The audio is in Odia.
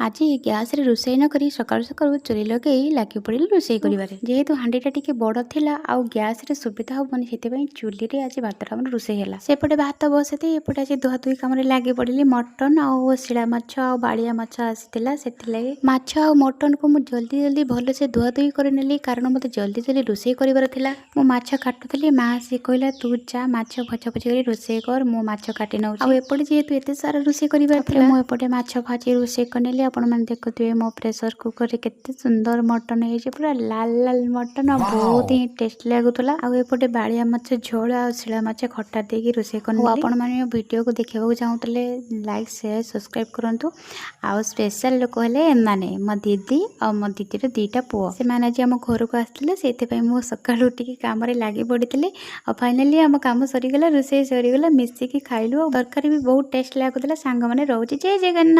ଆଜି ଗ୍ୟାସ୍ରେ ରୋଷେଇ ନକରି ସକାଳୁ ସକାଳୁ ଚୁଲି ଲଗେଇ ଲାଗି ପଡ଼ିଲି ରୋଷେଇ କରିବାରେ। ଯେହେତୁ ହାଣ୍ଡିଟା ଟିକେ ବଡ଼ ଥିଲା ଆଉ ଗ୍ୟାସ୍ରେ ସୁବିଧା ହେବନି, ସେଥିପାଇଁ ଚୁଲିରେ ଆଜି ଭାତଟା ଆମର ରୋଷେଇ ହେଲା। ସେପଟେ ଭାତ ବସେଇ ଏପଟେ ଆଜି ଧୁଆଧୁଇ କାମରେ ଲାଗି ପଡ଼ିଲି। ମଟନ୍ ଆଉ ଶିଳା ମାଛ ଆଉ ବାଳିଆ ମାଛ ଆସିଥିଲା, ସେଥିଲାଗି ମାଛ ଆଉ ମଟନ୍କୁ ମୁଁ ଜଲ୍ଦି ଜଲ୍ଦି ଭଲସେ ଧୁଆଧୁଇ କରିନେଲି, କାରଣ ମୋତେ ଜଲ୍ଦି ଜଲ୍ଦି ରୋଷେଇ କରିବାର ଥିଲା। ମୁଁ ମାଛ କାଟୁଥିଲି, ମା ଆସି କହିଲା, "ତୁ ଯା, ମାଛ ଭଜା ଭଜି କରି ରୋଷେଇ କର, ମୁଁ ମାଛ କାଟି ନେଉଛି।" ଆଉ ଏପଟେ ଯେହେତୁ ଏତେ ସାରା ରୋଷେଇ କରିବାର ଥିଲା, ମୁଁ ଏପଟେ ମାଛ ଭାଜି ରୋଷେଇ କରିନେଲି। ଆପଣମାନେ ଦେଖୁଥିବେ, ମୋ ପ୍ରେସର କୁକରରେ କେତେ ସୁନ୍ଦର ମଟନ୍ ହେଇଛି, ପୁରା ଲାଲ ଲାଲ ମଟନ୍ ଆଉ ବହୁତ ହିଁ ଟେଷ୍ଟି ଲାଗୁଥିଲା। ଆଉ ଏପଟେ ବାଳିଆ ମାଛ ଝୋଳ ଆଉ ଶିଳା ମାଛ ଖଟା ଦେଇକି ରୋଷେଇ କରିନେଲି। ଆପଣମାନେ ଭିଡ଼ିଓକୁ ଦେଖିବାକୁ ଚାହୁଁଥିଲେ ଲାଇକ୍, ସେୟାର, ସବସ୍କ୍ରାଇବ୍ କରନ୍ତୁ। ଆଉ ସ୍ପେଶାଲ ଲୋକ ହେଲେ ଏମାନେ, ମୋ ଦିଦି ଆଉ ମୋ ଦିଦିର ଦୁଇଟା ପୁଅ। ସେମାନେ ଆଜି ଆମ ଘରକୁ ଆସିଥିଲେ, ସେଇଥିପାଇଁ ମୁଁ ସକାଳୁ ଉଠିକି କାମରେ ଲାଗି ପଡ଼ିଥିଲି। ଆଉ ଫାଇନାଲି ଆମ କାମ ସରିଗଲା, ରୋଷେଇ ସରିଗଲା, ମିଶିକି ଖାଇଲୁ ଆଉ ତରକାରୀ ବି ବହୁତ ଟେଷ୍ଟ ଲାଗୁଥିଲା। ସାଙ୍ଗମାନେ, ରହୁଛି, ଜୟ ଜଗନ୍ନାଥ।